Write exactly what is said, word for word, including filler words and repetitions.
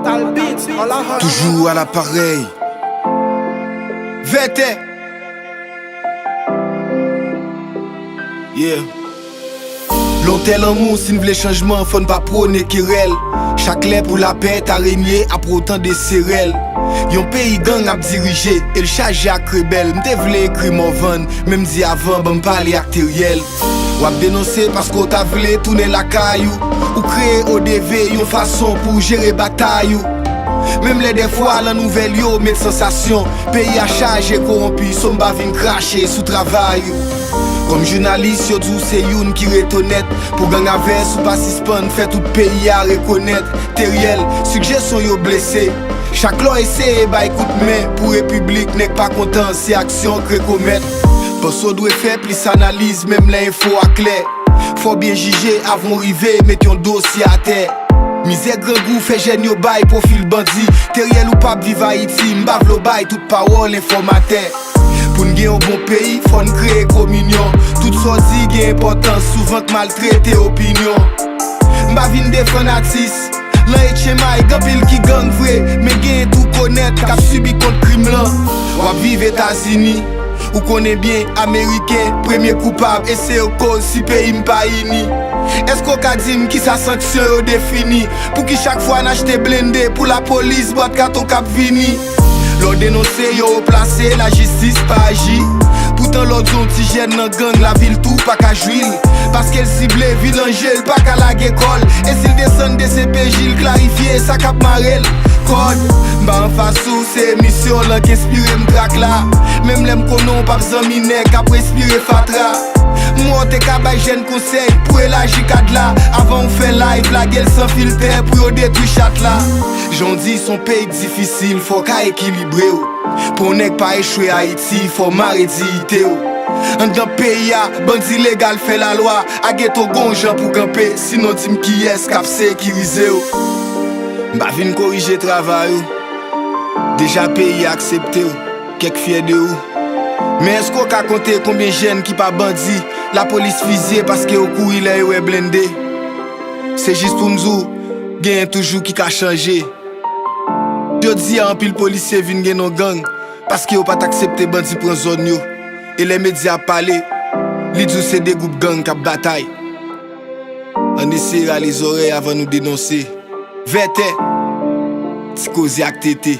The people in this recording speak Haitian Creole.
Toujou à l'appareil. Vètè. Yeah. Lòtè lanmou, si n vle chanjman, fò n pa pwone kerèl. Chak lè pou lapè ta renye, apre otan de serèl. Yon peyi gang ap dirije, e l chaje ak rebèl. M te vle ekri Morvan, men m di avan, ban m pale ak Teriel. W ap denonse paske w ta vle tounen lakay ou. Ou kreye O D V yon fason pou w jere batay ou. Menm lè dèfwa lan nouvèl yo met sansasyon. Peyi a chaje kowonpi, so m pa vin krache sou travay ou. Kòm jounalis, yo di w se youn ki ret onèt. Pou gang a vès, ou pa sispann fè tout peyi a rekonèt. Teriel, sigjesyon yo blese. Chak lè w eseye bay kout men pou repiblik, nèg pa kontan, se aksyon k rekomèt. Panse w dwe fè plis analiz, menm lè enfo a klè. Fò w byen jije avan w rive met yon dosye atè. Mizè grangou fè jèn yo bay pwofil bandi. Teriel, ou p ap viv Ayiti, m pa vle w bay tout pawòl enfòmatè. Pou n gen yon bon peyi, fò n kreye kominyon. Tout sa w di gen enpòtans, souvan k maltrete opinyon. M pa vin defann atis. Lan H M I, gen anpil ki gang vre, men genyen tou k onèt k ap sibi kont krim lan. W ap viv Etazini, ou konnen byen, Ameriken, premye koupab, e se yo k koz si peyi m pa ini. Èske w ka di m kisa sanksyon yo defini? Pouki chak fwa n achte blende pou lapolis, bwat katon k ap vini? Lè w denonse yo wo plase, lajistis pa aji. Poutan lè w di yon ti jèn nan gang, lavil tou pa ka jwi l. Paske l sible, vilanje, l pa ka lage kò l. E si l desann D C P J, l klarifye sa k ap mare l. Kòd, m pa anfas ou, se emisyon lan k enspire m trak la. Menm lè m konnen w p ap zanmi nèg k ap respire fatra. M wè w te ka bay jèn konsèy pou elaji kad la. Avan w fè live, lage l san filtè pou yo detwi chat la. Jan w di, s on peyi k difisil, fò w ka ekilibre w. Pou yon nèg pa echwe Ayiti, fò w mare diyite w. Anndan peyi a, bandi legal fè lalwa. A geto gon jan pou kanpe, sinon di m kiyès k ap sekirize w. M pa vin korije travay ou. Deja peyi a aksepte w, kèk fyè de ou. Men èske w ka konte konbyen jèn ki pa bandi, lapolis fizye paske yo kouri lè yo wè blende? Se jis pou m di w, genyen toujou ki ka chanje. Jodi a, anpil polisye vin gen non gang paske yo pa t aksepte bandi pran zòn yo. E lè medya ap pale, li di w se de gwoup gang k ap batay. Ann eseye rale zòrèy avan nou denonse. Vètè, ti koze ak Tete.